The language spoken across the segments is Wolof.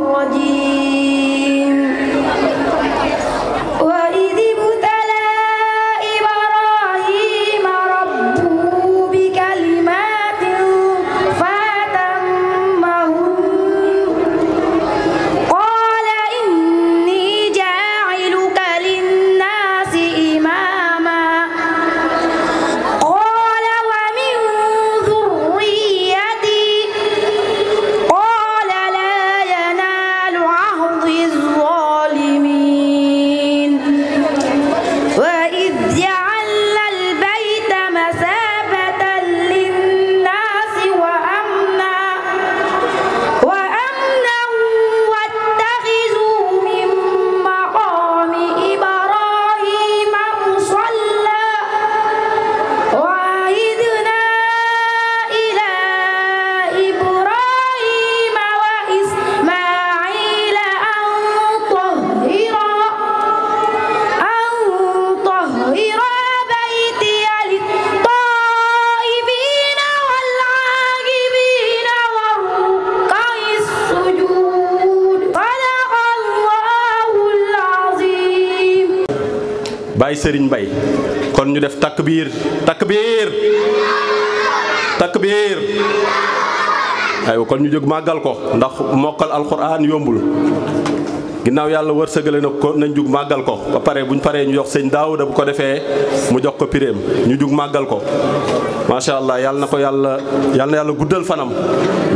الرجيم وإذ ابتلى إبراهيم ربه بكلمات فأتمهن قال إني جاعلك للناس إماما قال ومن ذريتي قال لا ينال عهد الظالمين وإذ جعلنا البيت مثابة للناس وأمنا واتخذوا من مقام إبراهيم مصلى وعهدنا إلى إبراهيم وإسماعيل أن طهرا بيتي للطائفين والعاكفين والركع السجود صدق الله العظيم. Baye Serigne Mbaye kon ñu def takbir takbir takbir aywa kon ñu jóg màggal ko ndax mokkal alquran yombul ginnaaw yàlla wërsëgale na ko nañ jug màggal ko ba pare buñ paree ñu jox sëñ Daawuda bu ko defee mu jox ko piréem ñu jug màggal ko macha allah yàlla na ko yàlla guddal fanam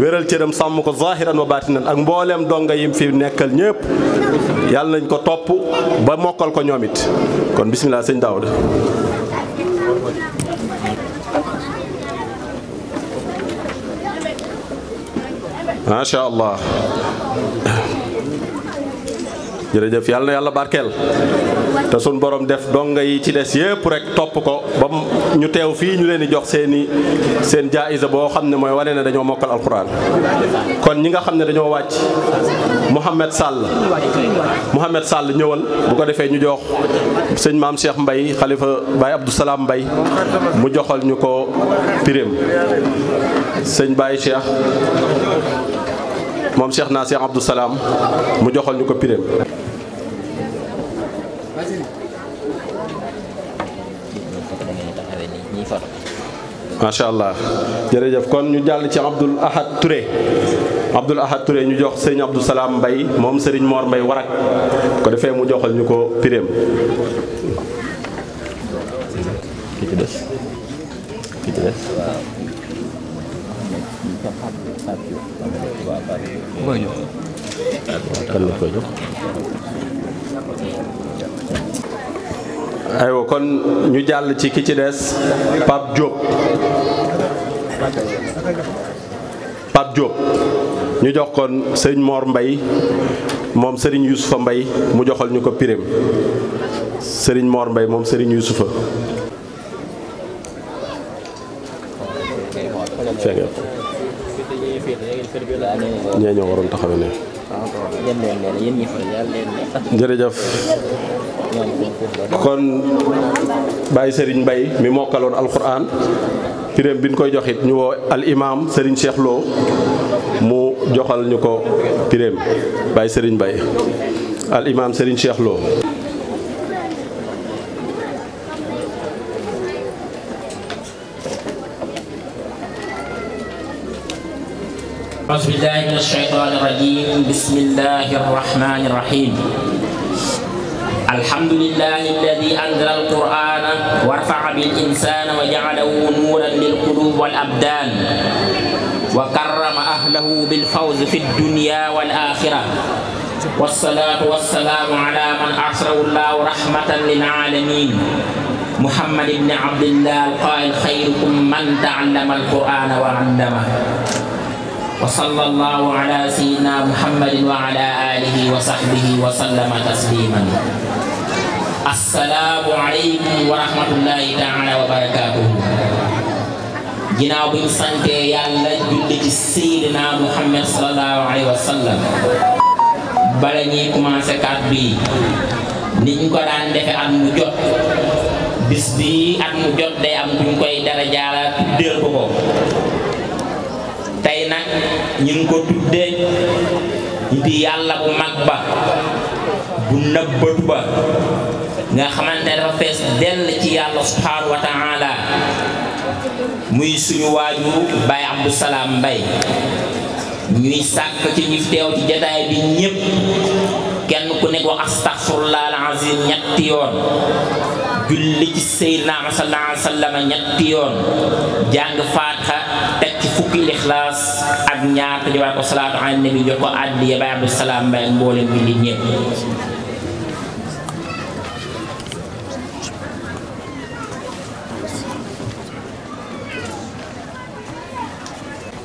wéral cëram sàmm ko zahiran wa baatinan ak mbooleem donga yim fi nekkal ñëpp yàlla nañ ko topp ba mokkal ko ñoom it kon bismillah sëñ Daawuda macha allah jërëjëf yàlla na yàlla barkeel te sun borom def donga yi ci des yépp rek topp ko ba ñu teew fii ñu leen di jox seen jaayisa boo xam ne mooy wane ne dañoo mokkal alquran kon ñi nga xam ne dañoo wàcc Mouhamed Sall ñëwal bu ko defee ñu jox sëñ maam Cheikh Mbaye xalifa Baye Abdou Salam Mbaye mu joxal ñu ko piréem sëñ Baye Cheikh moom Cheikh naa Cheikh Abdou Salam mu joxal ñu ko piréem macha allah jërëjëf kon ñu jàll ci Abdoul Ahad Touré ñu jox sëñ Abdou Salam Mbaye moom Serigne Mor Mbaye warak ko defee mu joxal ñu ko piréem ki ci des aywa kon ñu jàll ci ki ci des Pape Diop ñu jox kon sëñ Mor Mbaye moom Serigne Youssoufa Mbaye mu joxal ñu ko piréem Serigne Mor Mbaye moom Serigne Youssoufa ñee ñoo waroon taxawe ne jërëjëf kon Baye Serigne Mbaye mi mokkaloon alquran piréem bi ñu koy joxit ñu woo al imam Serigne Cheikh Lo mu joxal ñu ko piréem Baye Serigne Mbaye al imam Serigne Cheikh Lo أعوذ بالله من الشيطان الرجيم بسم الله الرحمن الرحيم الحمد لله الذي أنزل القرآن ورفع بالإنسان وجعله نورا للقلوب والأبدان وكرم أهله بالفوز في الدنيا والآخرة والصلاة والسلام على من أرسله الله رحمة للعالمين محمد بن عبد الله القائل خيركم من تعلم القرآن وعلمه وصلى الله على سيدنا محمد وعلى آله وصحبه وسلم تسليما السلام عليكم ورحمة الله تعالى وبركاته ginnaaw bi ñu sante yàlla julli ci Seydina Muhammad sallallahu alayhi wa sallam bala ñuy commencé kat bi niñ ko daan defe at mu jot bis bi at mu jot day am duñ koy dara jaala tuddeel ko tey nag ñu ngi ko tuddee nit yàlla bu mag ba bu nëbbatu ba nga xamante ne dafa fees dell ci yàlla subhanahu wa ta'ala muy suñu waajur Baye Abdou Salam Mbaye ñuy sàkk ci ñi teew ci jataay bi ñépp kenn ku nekk wax astaghfirullah al-azim ñetti yoon julli ci Seydina sallallahu alayhi wa sallam ñetti yoon jàng Faatiha teg ci fukki Ixlaas ak ñaar te jawaat ko salaatu ala nabi jox ko addiya Baye Abdou Salam Mbaye mboolem julli ñépp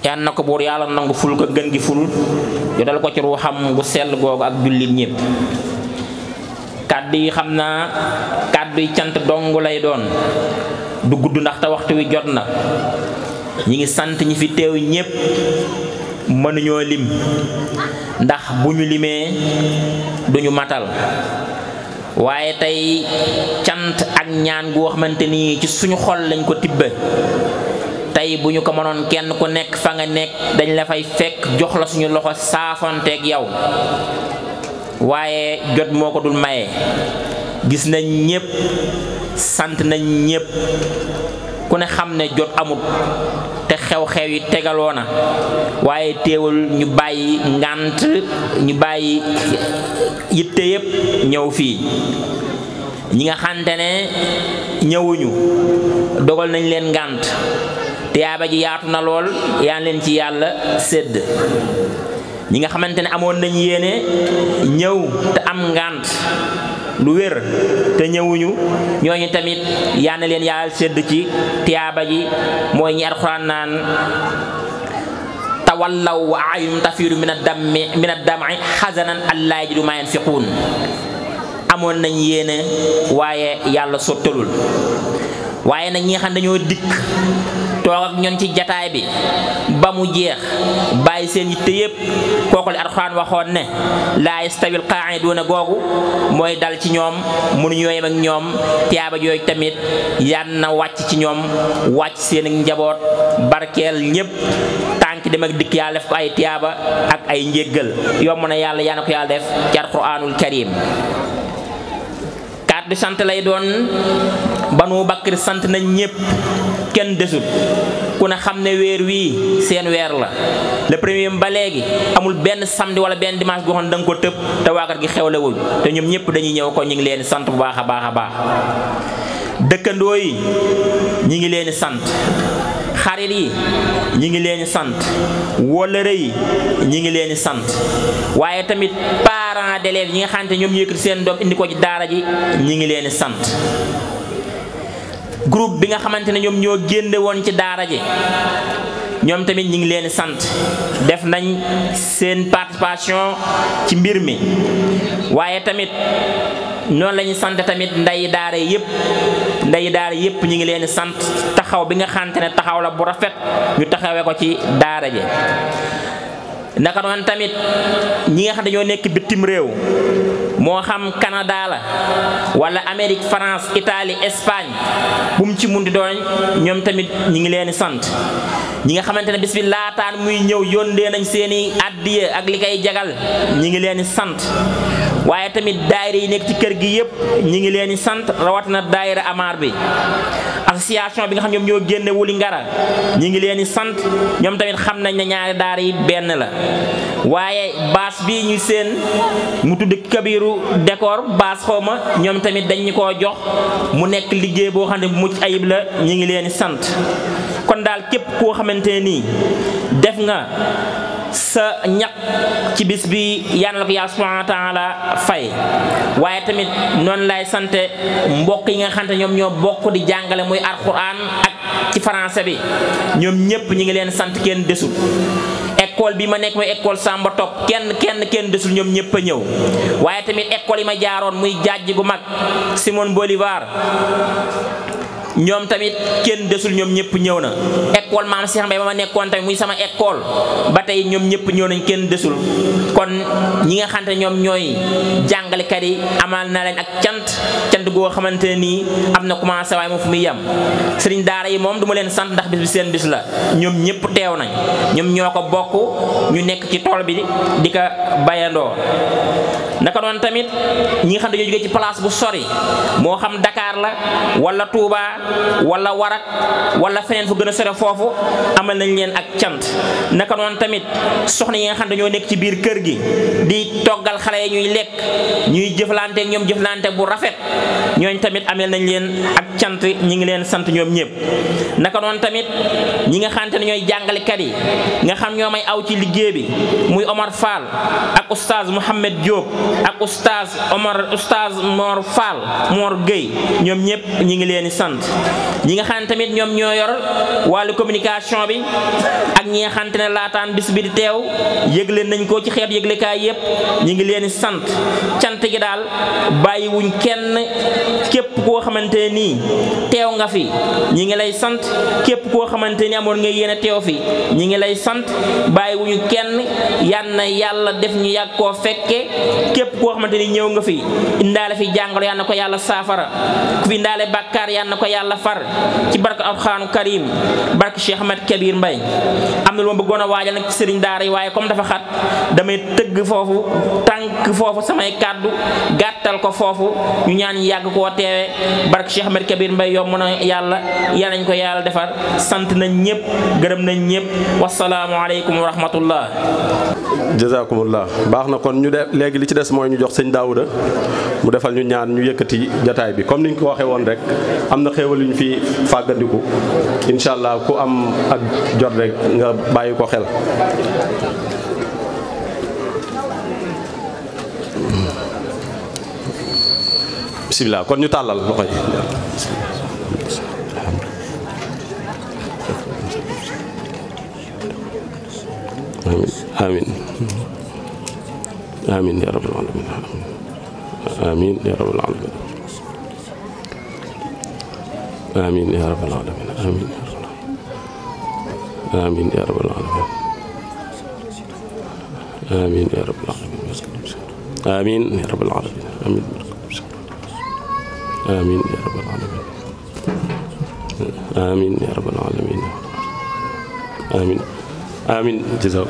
yal na ko buur yàlla nangu ful ko gën gi ful jotal ko ci ruuxam gu sell googu ak jullit ñépp kàddu yi xam naa kàddu yi cant dong lay doon du gudd ndax te waxtu wi jot na ñi ngi sant ñi fi teew ñépp mënuñoo lim ndax bu ñu limee duñu matal waaye tey cant ak ñaan gu xamante ni ci suñu xol lañ ko tibbe tey bu ñu ko mënoon kenn ku nekk fa nga nekk dañ la fay fekk jox la suñu loxo saafonteeg yow waaye jot moo ko dul maye gis nañ ñépp sant nañ ñépp ku ne xam ne jot amut te xew-xew yi tegaloo na waaye teewul ñu bàyyi ngànt ñu bàyyi yitte yépp ñëw fii ñi nga xamante ne ñëwuñu dogal nañ leen ngànt tiyaaba ji yaatu na lool yaa leen ci yàlla sédd ñi nga xamante ne amoon nañ yéene ñëw te am ngànt lu wér te ñëwuñu ñooñu tamit yaa na leen yàlla sédd ci tiyaaba ji mooy ñi alxuraan naan tawallaw wa ayunum tafiidu min ad-dam'i hazanan allaa yajidu maa yanfiquun amoon nañ yéene waaye yàlla sottalul waaye nag ñi nga xam dañoo dikk toog ak ñoon ci jataay bi ba mu jeex bàyyi seen yitte yépp kooku li alxuraan waxoon ne laa yastawil qaa'iduuna googu mooy dal ci ñoom mënuñoo yem ak ñoom tiyaaba yooyu tamit yan na wàcc ci ñoom wàcc seen njaboot barkeel ñépp tànk dem ak dikk yàlla def ko ay tiyaaba ak ay njéggal yomb na yàlla yaa na ko yàlla def ci alxuraanul karim kàddu sant lay doon Banu Bakr sant nañ ñépp kenn desul ku ne xam ne weer wii seen weer la le premier ba léegi amul benn samedi wala benn dimanche boo xam ne da nga ko tëb te waakat gi xewlewul te ñoom ñépp dañuy ñëw ko ñu ngi leen sant bu baax a baax a baax dëkkandoo yi ñi ngi leen sant xarit yi ñi ngi leen sant wóllëre yi ñi ngi leen sant waaye tamit parents d'élèves yi nga xamante ñoom ñu yëkkati seen doom indi ko ci daara ji ñi ngi leen sant groupe bi nga xamante ne ñoom ñoo génne woon ci daara ji ñoom tamit ñi ngi leen sant def nañ seen participation ci mbir mi waaye tamit noonu la ñuy sant tamit ndeyi daara yépp ñi ngi leen sant taxaw bi nga xamante ne taxaw la bu rafet ñu taxawee ko ci daara ji naka noonu tamit ñi nga xam dañoo nekk bitim réew moo xam Canada la wala Amérique France Italie Espagne bu mu ci munti doon ñoom tamit ñi ngi leen sant ñi nga xamante ne bis bi laataan muy ñëw yóndee nañ seeni addiya ak li koy jagal ñi ngi leen sant waaye tamit daayira yi nekk ci kër gi yépp ñi ngi leen sant rawatina daayira Amar bi association bi nga xam ñoom ñoo génne Wuli Ngara ñi ngi leen sant ñoom tamit xam nañ ne ñaari daara yi benn la waaye baas bii ñu seen mu tudd Kabiru décor baas xawma ñoom tamit dañ ñu koo jox mu nekk liggéey boo xam ne bu mucc ayib la ñi ngi leen sant kon daal képp koo xamante ne nii def nga sa ñaq ci bis bi yal na la ko yàlla subhanahu wa taala fay waaye tamit noonu lay sante mbokk yi nga xamante ñoom ñoo bokk di jàngale muy alquran ak ci français bi ñoom ñépp ñi ngi leen sant kenn desul école bi ma nekk mooy école Samba Top kenn desul ñoom ñépp a ñëw waaye tamit école yi ma jaaroon muy jàjj gu mag Simon Bolivar ñoom tamit kenn desul ñoom ñëpp ñëw na. école maam Cheikh Mbaye ba ma nekkoon tamit muy sama école ba tey ñoom ñëpp ñëw nañ kenn desul kon ñi nga xamante ne ñoom ñooy jàngalekat yi amal na leen ak cant goo xamante ne nii am na commencé waaye moom fu muy yem. sëriñ daara yi moom du ma leen sant ndax bis bi seen bis la ñoom ñëpp teew nañ ñoom ñoo ko bokk ñu nekk ci tool bi di ko bayandoo. naka noonu tamit ñi nga xam dañoo jógee ci place bu sori moo xam Dakar la wala Touba wala Warak wala feneen fu gën a sore foofu amal nañ leen ak cant. naka noonu tamit soxna yi nga xam dañoo nekk ci biir kër gi di toggal xale yi ñuy lekk ñuy jëflante ak ñoom jëflante bu rafet ñooñ tamit amel nañ leen ak cant ñi ngi leen sant ñoom ñëpp. naka noonu tamit ñi nga xamante ne ñooy jàngalekat yi nga xam ñoo may aw ci liggéey bi muy Omar Fall ak oustaz Mouhamed Diop ak oustaz Mor Fall Mor Gueye ñoom ñëpp ñi ngi leen di sant. ñi nga xam tamit ñoom ñoo yor wàllu communication bi ak ñi nga xamante ne laataan bis bi di teew yëgle nañ ko ci xeet yëglekaay yëpp ñi ngi leen di sant. cant gi daal bàyyiwuñ kenn képp koo xamante ne nii teew nga fi ñi ngi lay sant képp koo xamante ni amoon nga yéene teew fi ñi ngi lay sant bàyyiwuñu kenn yan na yàlla def ñu yàgg koo fekke képp koo xamante ni ñëw nga fi indaale fi jàngoro yal na ko yàlla saafara ku fi indaale bàkkaar yal na ko yàlla far ci barke alxuraanu karim barke Cheikh Ahmed Kabir Mbaye. am na lu ma bëggoon a waajal nag ci sëriñ daara yi waaye comme dafa xat damay tëgg foofu tànk foofu samay kàddu gàttal ko foofu ñu ñaan ñu yàgg koo teewe barke Cheikh Ahmed Kabir Mbaye yomb na yàlla yal nañ ko yàlla defar sant nañ ñëpp gërëm nañ ñëpp wasalaamu aleykum wa rahmatullah. jazakumullah baax na kon ñu def léegi li ci des mooy ñu jox sëñ Daouda mu defal ñu ñaan ñu yëkkati jataay bi comme niñ ko waxee woon rek am na xéewal yu ñu fi fàggandiku incha allah ku am ak jot rek nga bàyyi ko xel. bismillah kon ñu tàllal loxo yi. amin amin ya rabbal alamin amin ya rabbal alamin amin ya rabbal alamin amin ya rabbal alamin amin ya rabbal alamin amin ya rabbal alamin amin ya rabbal alamin amin ya rabbal alamin amin amin jazaak